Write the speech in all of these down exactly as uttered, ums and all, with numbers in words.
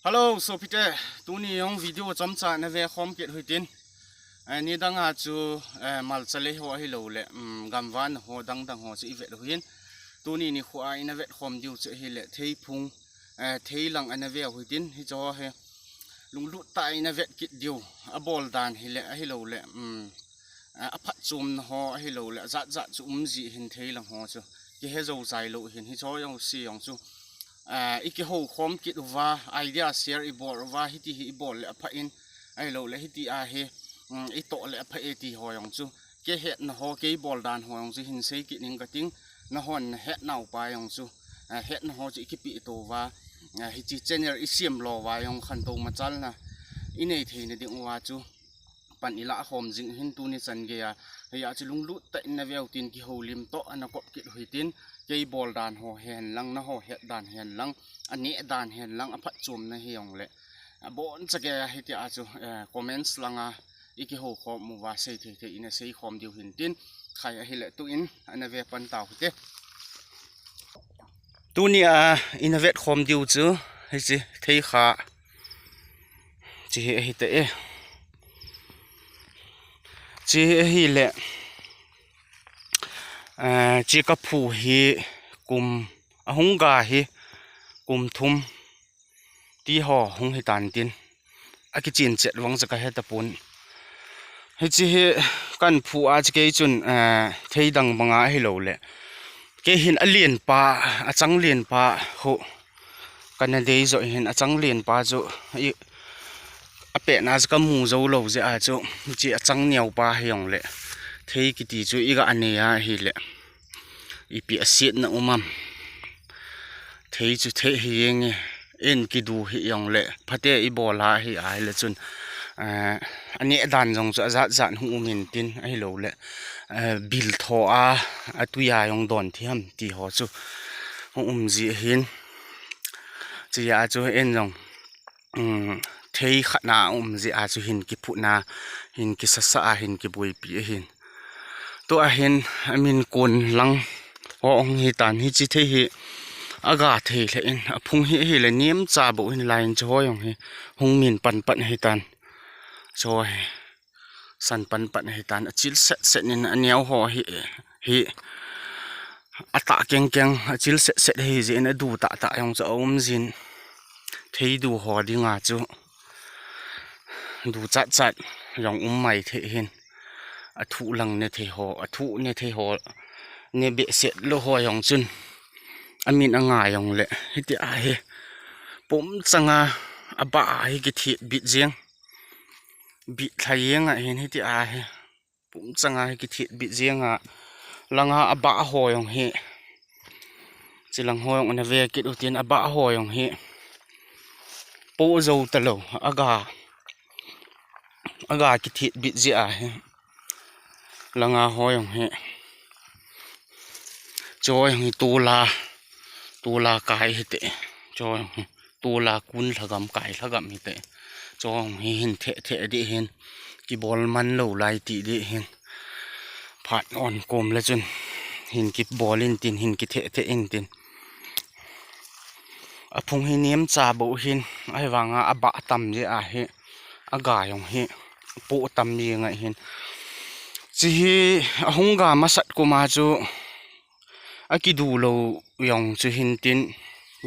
Hello, sopite, tuni jong video chomcha nave khom kit uhitin. Eh, nidang a chu, eh, malcha lei ho ahilouleh, um, gamvahna ho dangdang ho chu ivet uhin. Tuni nikho a ina vet khom diu chu ahileh, theiphung, eh, theilang ana ve uhitin, hicho hi lunglut tah a ina vet kit diu, abol dan hileh, ahilouleh, um, eh, aphatchomna ho ahilouleh, ajat jat chu um ji hin theilang ho chu. Kihe jou chai lou hin, hicho jouse jong chu, eh, ikihou khom kit uva, idea share ibol uva, hiti hi ibol leh apha in, ahilouleh, hiti a hi, um, itoh leh apha e ti ho jong chu. Kei hetna ho, kei bol dan ho jong chu hin sei kit ning kating, nahon nahet nauva jong chu, eh, hetna ho chu ikipeh to uva, eh, hiche channel isem lou uva jong khantou machalna inei theina ding uva chu pan ilah khom jing hin tuni chan geiya. Hijeh a chu lunglut tah in nave utin kihoulim toh ana kop kit uhitin, kei bol dan ho hen lang, naho het dan hen lang, aneh dan hen lang, aphatchomna hijongleh, abonchan geiya hitia chu, eh, comments langa ikihou khom uva sei thei thei ina sei khom diu hintin, khai ahileh tuin ana ve pan tau hite. Tuni a ina vet khom diu chu hiche theikha, hiche hi ahitah e. Hiche hi ahileh, eh, hiche kaphu hi kum, ahung ga hi kum thum ti ho hung hitan tin, akichen chet vang chu kahe tapon. Hiche hi kaphu a chu kei chun, eh, thei dang banga ahilouleh, kei hin alen pa, achang len pa ho kana dei joh hin, achang len pa chu i, apetna chu kamu jou lou jeh a chu, hiche achang neo pa hijongleh, thei kiti chu iga nei a ahileh, ipi asetna um am. Thei chu thei hijenge, in kidu hijongleh, phate ibol a hi ahileh chun, eh, aneh dan jong chu ajat jat hung um intin, ahilouleh, eh, bil tho a, atui a jong don thei ham ti ho chu hung um ji ahin. Hijeh a chu in jong, um, thei khatna um jeh a chu hin kiphutna, hin kisasa a, hin kiboipi ahin. Tua hin amin kon lang ho hung hitan, hiche thei hi aga thei lheh in, aphung hi ahileh nemcha bou hin lai in, chuho jong hi hung min pan pan ahitan. Chuho hi san pan pan ahitan, achil set set in, aneo ho hi, hi atah keng keng, achil set set hijeh in, adu tah tah jong chu aum jin, thei du ho dinga chu du chat chat jong um mai thei hin, athu lang ne thei ho, athu ne thei ho, ne behseh lou ho jong chun amin angai jongleh, hitia hi pum changa abah a hi kithet bit jeng, bit lha jeng ahin, hitia hi pum changa hi kithet bit jeng a, langa abah ho jong hi, chulang ho jong ana ve kit utin, abah ho jong hi po jou talou, aga, aga kithet bit jeh ahi. Langa ho jong hi, chuho jong hi tola, tola kai hite, chuho jong hi tola kun lhagam kai lhagam hite, chuho jong hi hin theh theh ding hin, kibol man lou lai ti ding hin, phat on kom leh chun hin kibol intin, hin kitheh theh intin. Aphung hi nemcha bou hin, ahivanga abah tam jeh ahi, aga jong hi po tam jeng ahin. Hiche hi ahung ga masat kum a chu akidu lou jong chu hintin,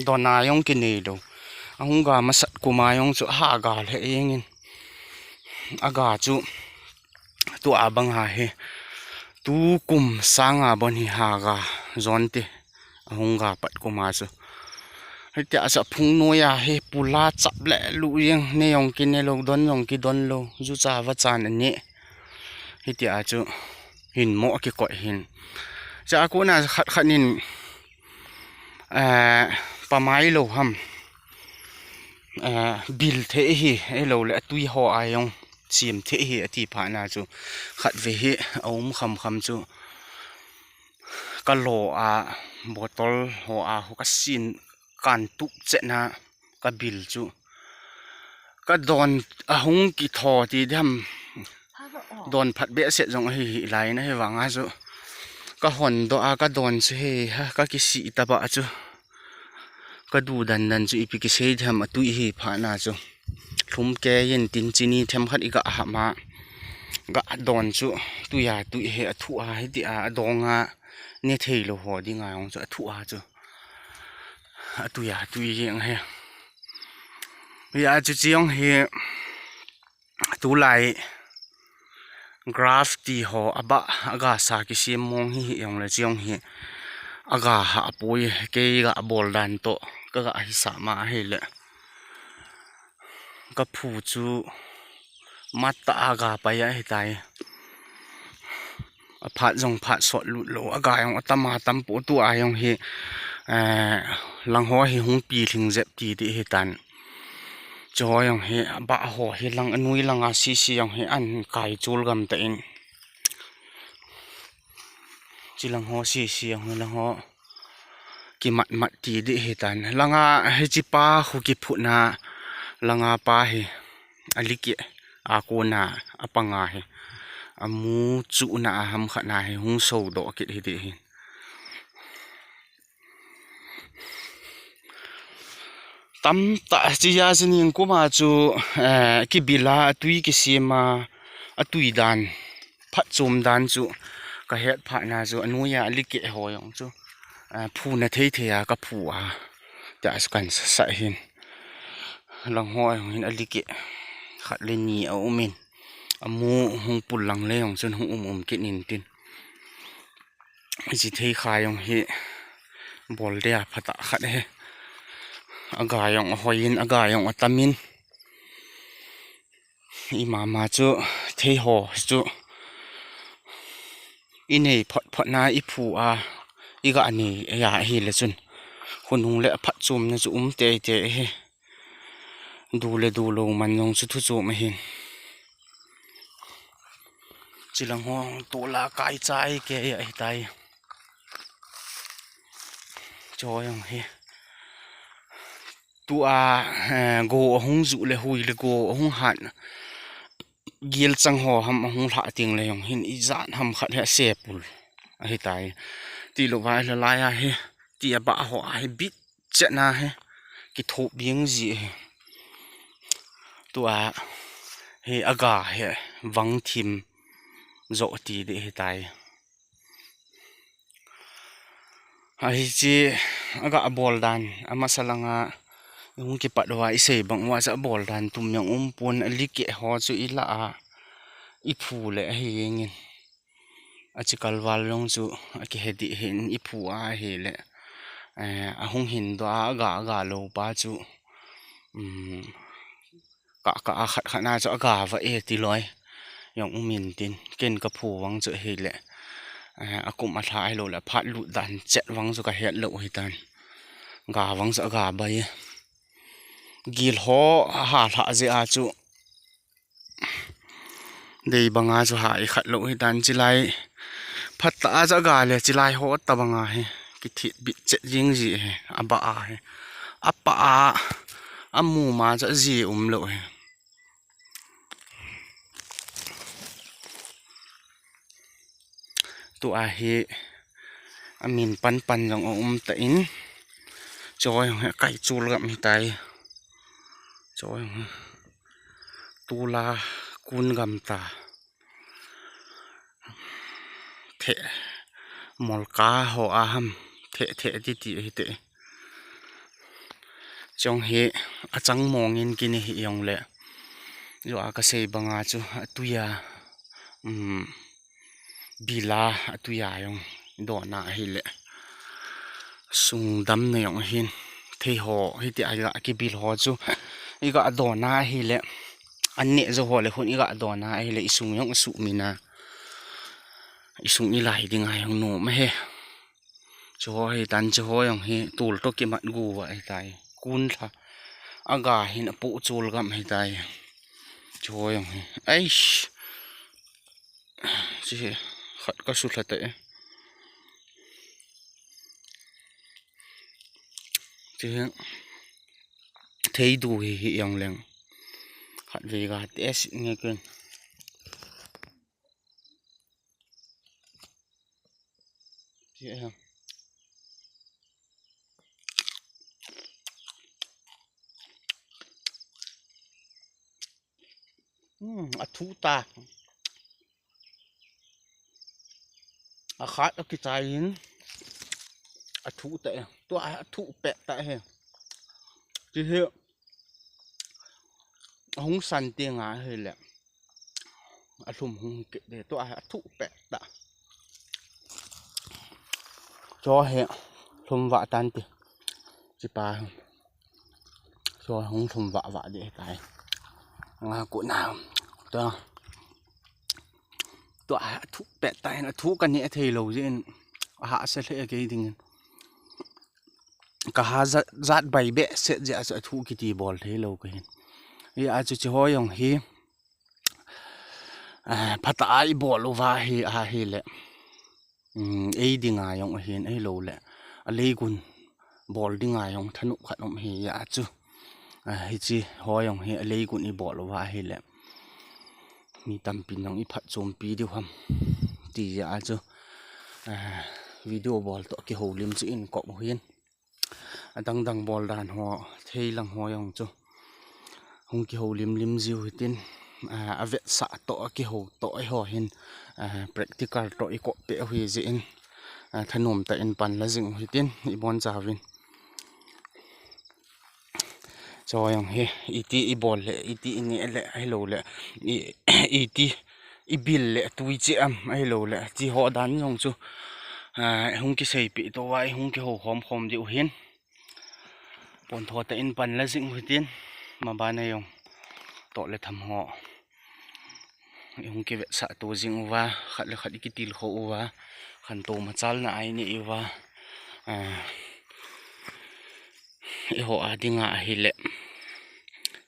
dona jong kinei lou. Ahung ga masat kum a jong chu aha ga lheh jengin, aga chu tua bang ahi, tukum sanga bon hi aha ga jonte, ahung ga pat kum a chu. Hitia chu aphung noiya hi pula chap le lu jeng, ne jong kine lou, don jong kidon lou, jucha vacha aneh. Hitia chu hin mo kikoi hin. Chua kona khat khat in, eh, pamai lou ham, eh, bil thei hi, ahilouleh atui ho a jong chim thei hi ati phat na chu, khatvei hi aum kham kham chu, kalo a, bottle ho a ho kasin, kan tup chet na, kabil chu, kadon ahung kitho ti diham, don phat behseh jong ahi hih lai in, ahivanga chu kahon doh a, kadon chu hi ha, kakisih taba chu, Ka du dan dan chu ipi kisei them, atui hi phat na chu. Lhum kei in tin chini themkhat i ga hap ma. Ga don chu tui a tui hi athu a hi ti a, adong a ne thei lo ho ding a jong chu athu a chu. Atui a tui jeng hi. Hia chu chi jong hi tulai graph ti ho abah, aga sa kisem mong hi, hi jong le chi jong hi aga ha apoi, kei ga bol dan to ka ga hi sa ma hi le. Ka phu chu mat ta aga pai a hi tai. Aphat jong phat sot lut lo, aga jong atam a tam po tu a jong hi, eh, lang ho hi hung pi hling jep ti ti hi tan. Chu ho jong hi, abah ho hi lang anui lang a sisi jong hi an kai chul gam ta in. Chi lang ho sisi jong hi lang ho kimat mat ti di hi tan. Lang a hi chi pa khu kiphut na lang a pa hi. Alike a kona apanga hi. Amu chu na a ham khat na hi hung so do kit hi di hi. Tam ta chi ja sining kuma chu, eh, kibila atui kisema atui dan phat chom dan chu ka het phat na chu anuia alike ho jong chu, eh, phu na thei thei a ka phu a ta chu kan sa hin lang ho jong hin alike khat le ni a um in amu hung pul lang le jong chun hung um um kit in tin. Chi thei kha jong hi bol de a phat a khat he. Aga jong ahoi in, aga jong atam in. I mama chu thei ho chu i nei phot phot na i phu a i ga nei a hi le chun. Khonung le aphat chom na chu um tei tei he. Du le du lo man jong chu thu chom ahin. Chi lang ho tol a kai chai kei a hi tai. Chu jong hi. Tu a, eh, go ahung ju le hui le go ahung han. Gil chang ho ham ahung lha ting le jong hin i jan ham khat he sepul. A hi tai. Ti lo vai la lai a hi. Ti a ba ho a hi bit chet na hi. Ki thop ding ji hi. Tu a hi aga hi vang thim jo ti de hi tai. A hi chi aga bol dan ama sa langa hung kipat wa i sei bang wa sa bol dan tum jong um pon alike ho chu i la a i phu le a hi jeng in. A chi kal val jong chu a ki he di hin i phu a hi le, eh, ahung hin do a aga aga lo pa chu, um, ka, ka a khat khat na chu aga va e ti loi. Jong um in tin, ken ka phu vang chu hi le, eh, a kum a thla hi lo le, phat lut dan chet vang chu ka het lo hi tan. Ga vang chu aga bai. Gil ho a ha thla je a chu, dei banga chu ha i khat lo hi tan chi lai. Phat ta a chu aga le chi lai ho ta banga hi. Ki thit bit chet jing ji hi. A ba a hi. A pa a. A mu ma chu a ji um lo hi. Tu a hi. A min pan pan jong a um ta in. Chu jong hi kai chul gam hi tai. Chu jong hi. Tula kun gam ta. The molka ho a ham. The the ti ti hi te. Chong hi a chang mong in kini hi jong le. Yo a ka sei banga chu a tuia. Um, bila a tuia jong dona hi le. Sung dam na jong hin. Thei ho hi ti a ga ki bil ho chu. I ga dona hi le. An ne jo ho le hun i ga dona hi le i sung jong su mina. I sung i lai ding a jong nom he. Chu ho hi tan chu ho jong hi tul to ki mat gu va hi tai. Kun thla. A ga hin a pu chul gam hi tai. Chu ho jong hi. Aish. Chi hi khat ka su thla te. Chi hi thei du hi hi jong leng. Khat ve ga te si nge ken. Chi hi. Hmm, athu ta. Akhat akichai in. Athu ta e. Tua athu pet ta he. Ti he. Hung san te nga he le. Alhum hung kit de. Tua athu pet ta. Cho he. Lhum va tan ti. Chi pa. Cho hung lhum va va de tai. Nga ku na. Tua. Tua athu pet ta in athu ka ne thei lo jin. Aha se le ke ding. Ka ha zat bai be se ja athu kiti bol thei lo ka hin. Ya chu chi ho jong hi. Phata a i bol uva hi a hi le. Ei dinga jong ahin ei lo le. A leigun bol dinga jong thanop khat um hi ya chu. Hichi ho jong hi a leigun i bol uva hi le. Mi tampin jong i phatchompi diu ham. Ti ya chu. Video bol to kihoulim chu in kop hin. Adang dang bol dan ho, thei lang ho jong chu. Hung kihoulim lim jiu hitin, a vetsah to, a kihou to, eiho hin, practical to i kop pe hui jin, thanom ta in pan la jing hitin, i bon chauvin. Cho jong hi, iti i bol le, iti i ne le, ahilo le, iti i bil le, tui chi am, ahilo le, chi ho dan jong chu, hung kiseipi to va, hung kihou khom khom diu hin. Pon tho ta in pan la jing hitin, ma ban a jong, to le tham ho. I hung kivetsah to jing uva, khat le khat i kitilkhou uva, khantou machal na ai ni uva, eiho a dinga ahi le,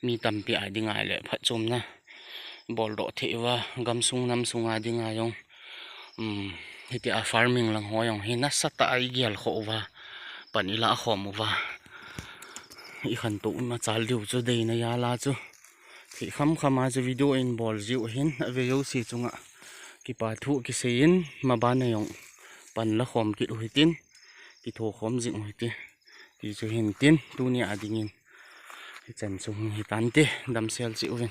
mi tampi a dinga le, phatchomna, bol doh thei uva, gamsung namsung a dinga jong, hiti a farming lang ho jong, hi nasatah a i gel khou uva, pan i la khom uva, i khantou machal diu chu deina jal a chu. Thei kham kham a chu video in bol jiu hin, a ve jouse chunga kipa thu kisei in, ma ban a jong pan la khom kit u hitin, kitho khom jing u hiti, ti chu hin tin, tuni a dingin, hichan chu hung hitan te, damsel cheh uvin.